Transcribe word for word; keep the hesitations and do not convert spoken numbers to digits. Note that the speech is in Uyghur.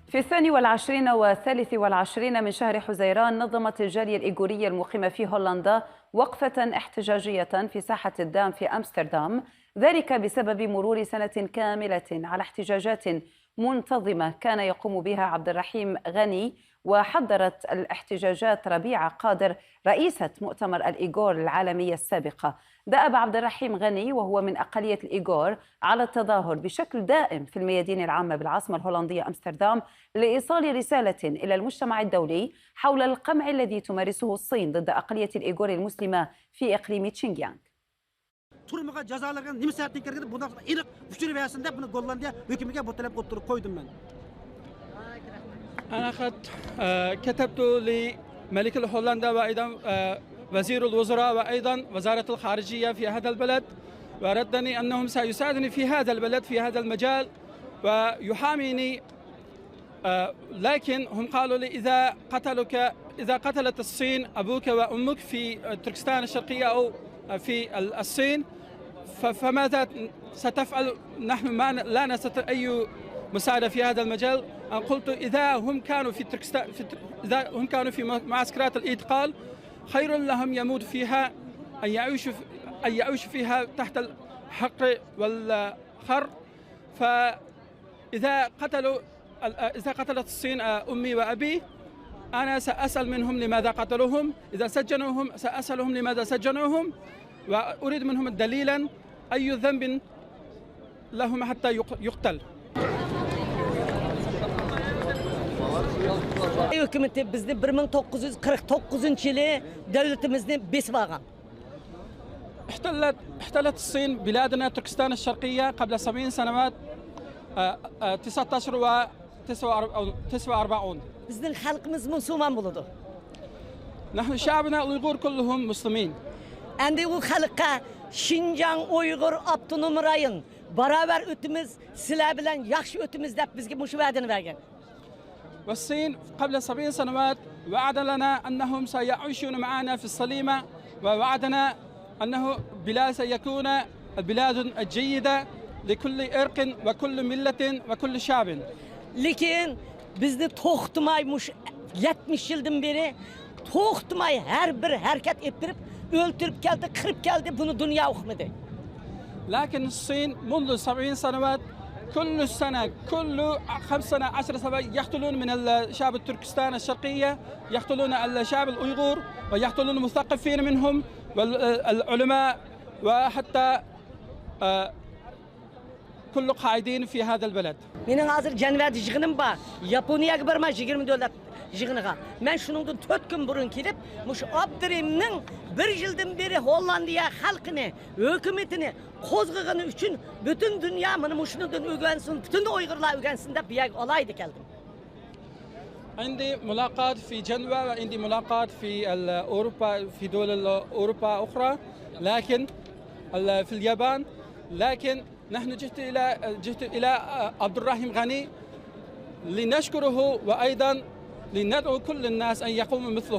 في الثاني والعشرين والثالث والعشرين من شهر حزيران، نظمت الجالية الإيغورية المقيمة في هولندا وقفة احتجاجية في ساحة الدام في أمستردام، ذلك بسبب مرور سنة كاملة على احتجاجات منتظمة كان يقوم بها عبد الرحيم غني. وحضرت الاحتجاجات ربيعة قادر، رئيسة مؤتمر الإيغور العالمية السابقة. دأب عبد الرحيم غني، وهو من أقلية الإيغور، على التظاهر بشكل دائم في الميادين العامة بالعاصمة الهولندية أمستردام لإيصال رسالة إلى المجتمع الدولي حول القمع الذي تمارسه الصين ضد أقلية الإيغور المسلمة في إقليم تشينجيانغ. تۈرمىگە جازالانغان نېمە سەۋەبتىن كىرگىنى بۇنداق ئېنىق ئۇچۇر بەرسۇن دەپ، بۇنى گوللاندىيە ھۆكۈمىتىگە بۇ تەلەپ ئوتتۇرىغا قويدۇم مەن. أنا قد آه، كتبت لملك الهولندا وأيضا آه، وزير الوزراء وأيضا وزارة الخارجية في هذا البلد، وردني أنهم سيساعدني في هذا البلد في هذا المجال ويحاميني. آه، لكن هم قالوا لي: إذا قتلك، إذا قتلت الصين أبوك وأمك في تركستان الشرقية أو في الصين، ف- فماذا ستفعل؟ نحن ما ن- لا نستطيع أي مساعدة في هذا المجال. أنا قلت: إذا هم كانوا في تركستان، في تر- إذا هم كانوا في م- معسكرات الاعتقال، خير لهم يموت فيها، أن يعيشوا في- أن يعيشوا فيها تحت الحقر والخر. فإذا قتلوا إذا قتلت الصين أمي وأبي، أنا سأسأل منهم لماذا قتلوهم. إذا سجنوهم، سأسألهم لماذا سجنوهم، وأريد منهم دليلا أي ذنب لهم حتى يق- يقتل. ھۆكۈمىتى بىزنى بىر مىڭ توققۇز يۈز قىرىق توققۇزىنچى يىلى دۆلىتىمىزنى بېسىپ ئالغان. احتلت احتلت الصين بلادنا تركستان الشرقية قبل سبعين سنوات، آه، آه، تسعة عشر و تسعة وأربعون. بىزنىڭ خەلقىمىز مۇسۇلمان بولىدۇ. نحن شعبنا الأيغور كلهم مسلمين. ئەمدى ئۇ خەلققە شىنجاڭ ئۇيغۇر ئاپتونوم رايون باراۋەر ئۆتىمىز، سىلەر بىلەن ياخشى ئۆتىمىز دەپ بىزگە مۇشۇ ۋەدىنى بەرگەن. والصين قبل سبعين سنوات وعد لنا أنهم سيعيشون معنا في السليمة، ووعدنا أنه بلاد سيكون بلاد جيدة لكل عرق وكل ملة وكل شعب. لېكىن بىزنى توختىماي مۇشۇ يەتمىش يىلدىن بېرى توختىماي ھەر بىر ھەرىكەت ئېلىپ بېرىپ ئۆلتۈرۈپ كەلدى، قىرىپ كەلدى، بۇنى دۇنيا ئۇقمىدى. لكن الصين منذ سبعين سنوات كل سنة، كل خمس سنة، عشر سنوات يقتلون من الشعب التركستان الشرقية، يقتلون الشعب الأيغور ويقتلون المثقفين منهم والعلماء وحتى، آه، كل قائدين في هذا البلد. مېنىڭ ھازىر جەنۋەدە يىغىنىم بار. ياپونىيەگە بارىمەن يىگىرمە دۆلەت يىغىنىغا. مەن شۇنىڭدىن تۆت كۈن بۇرۇن كېلىپ، مۇشۇ ئابدۇرېھىمنىڭ بىر يىلدىن بېرى ھوللاندىيە خەلقىنى، ھۆكۈمىتىنى قوزغىغىنى ئۈچۈن پۈتۈن دۇنيا مانا مۇشۇنىڭدىن ئۆگەنسۇن، پۈتۈن ئۇيغۇرلار ئۆگەنسۇن دەپ بۇ يەرگە ئالايىتە كەلدىم. عندي ملاقات في جنوة وعندي ملاقات في ال- أوروبا، في دول ال- أوروبا أخرى، لكن ال- في اليابان، لكن نحن جئت إلى جئت إلى عبد الرحيم غني لنشكره وأيضا لندعو كل الناس أن يقوموا مثله.